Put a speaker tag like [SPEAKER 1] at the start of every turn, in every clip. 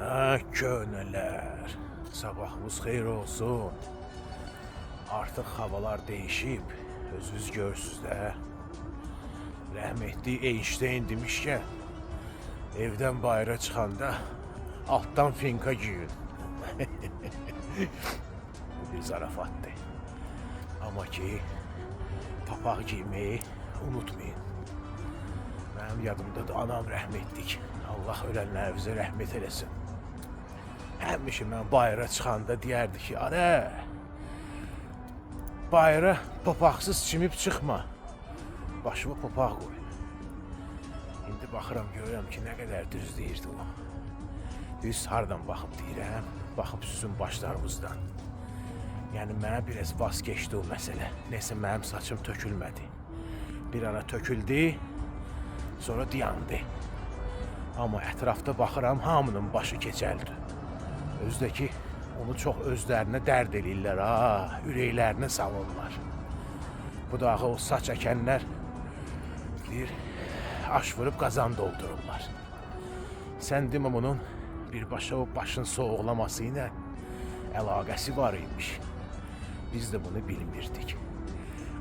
[SPEAKER 1] Ha, köhnələr, sabahınız xeyir olsun. Artıq havalar dəyişib, özünüz görürsünüz də. Rəhmətli Einstein demişkən, evdən bayıra çıxanda altdan finka giyin. Bu bir zarafatdır. Amma ki, papaq giyməyi unutmayın. Mənim yadımdadır, anam rəhmətlik. Allah ölənlərimizə rəhmət eləsin. Həmişə mən bayıra çıxanda deyərdi ki, arə, bayıra papaqsız çimib çıxma. Başıma papaq qoy. İndi baxıram, görürəm ki, nə qədər düz deyirdi o. Düz hardan baxıb deyirəm? Baxıb sizin başlarınızdan. Yəni mənə biraz vaz keçdi o məsələ. Neysə mənim saçım tökülmədi. Bir ara töküldü, sonra dayandı. Amma ətrafda baxıram, hamının başı keçəldi. Özü də ki, onu çox özlərinə dərd eləyirlər, ha, ürəklərinə salırlar. Bu da axı o saç əkənlər deyir, aş vurub qazan doldururlar. Sən demə bunun birbaşa o başın soğuqlaması ilə əlaqəsi var imiş. Biz də bunu bilmirdik.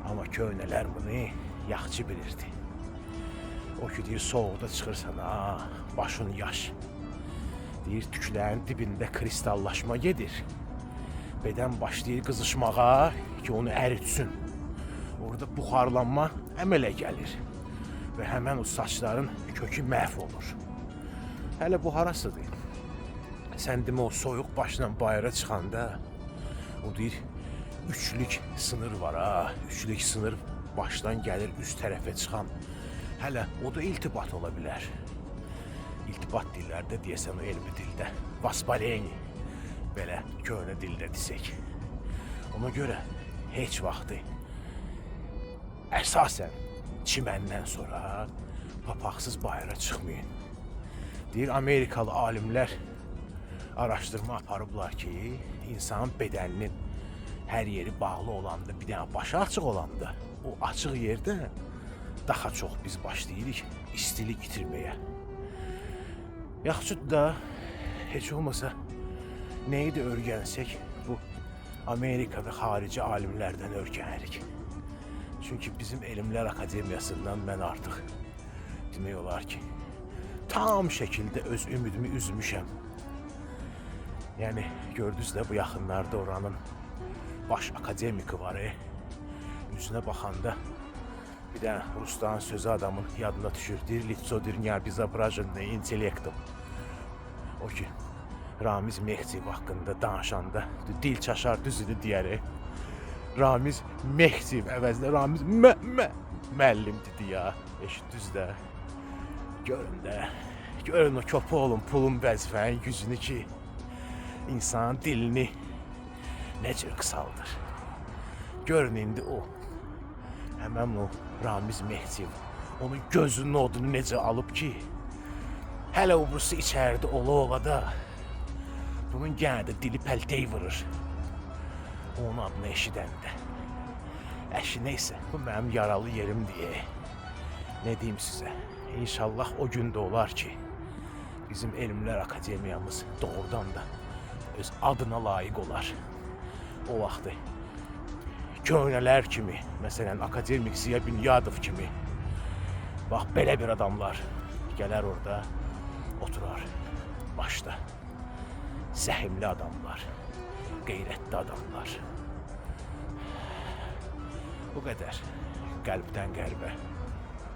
[SPEAKER 1] Amma köhnələr bunu yaxşı bilirdi. O ki deyir soğuqda çıxırsan ha, başın yaş. Deyir tüklərin dibində kristallaşma gedir. Bədən başlayır qızışmağa ki onu əritsin. Orada buxarlanma əmələ gəlir və həmən o saçların kökü məhv olur. Hələ bu harasıdır? Sən demə o soyuq başla bayıra çıxanda o deyir üçlük sınır var ha. Üçlük sınır başdan gəlir üst tərəfə çıxan. Hələ o da iltibat ola bilər. İltibat dillərdə deyəsən o elmi dildə. Vaspaleni belə köhnə dildə desək. Ona görə heç vaxtı əsasən çiməndən sonra papaqsız bayıra çıxmayın. Deyir Amerikalı alimlər araşdırma aparıblar ki, insanın bədəninin hər yeri bağlı olanda, bir dənə başı açıq olanda, o açıq yerdə daha çox biz başlayırıq istilik itirməyə. Yaxşıdır da heç olmasa nəyi də öyrənsək bu Amerika və xarici alimlərdən öyrənirik. Çünki bizim Elmlər Akademiyasından mən artıq demək olar ki, tam şəkildə öz ümidimi üzmüşəm. Yəni gördünüz də bu yaxınlarda oranın baş akademiki var. Üzünə baxanda bir dənə rusların sözü adamın yadına düşür. Deyir, лицо не обезображенное интеллектом. O ki, Ramiz Mehdiyev haqqında danışanda dil çaşar düzünü deyər. Ramiz Mehdiyev əvəzinə Ramiz mə mə müəllim dedi ya. Eşitdiniz də. Görün də. Görün o köpəoğlun pulun vəzifənin gücünü ki, insanın dilini nə cür qısaldır. Görün indi o həmən o Ramiz Mehdiyev onun gözünün odunu necə alıb ki, hələ o birisi içəridə ola-ola da bunun yenə də dili pəltey vurur. Onun adını eşidəndə. Əşi neysə, bu mənim yaralı yerim deyə. Nə deyim sizə? İnşallah o gün də olar ki, bizim Elmlər Akademiyamız doğrudan da öz adına layiq olar. O vaxtı köhnələr kimi, məsələn, akademik Ziya Bünyadov kimi, bax belə bir adamlar gələr orada oturar başda. Zəhimli adamlar, qeyrətli adamlar. Bu qədər. Qəlbdən qəlbə.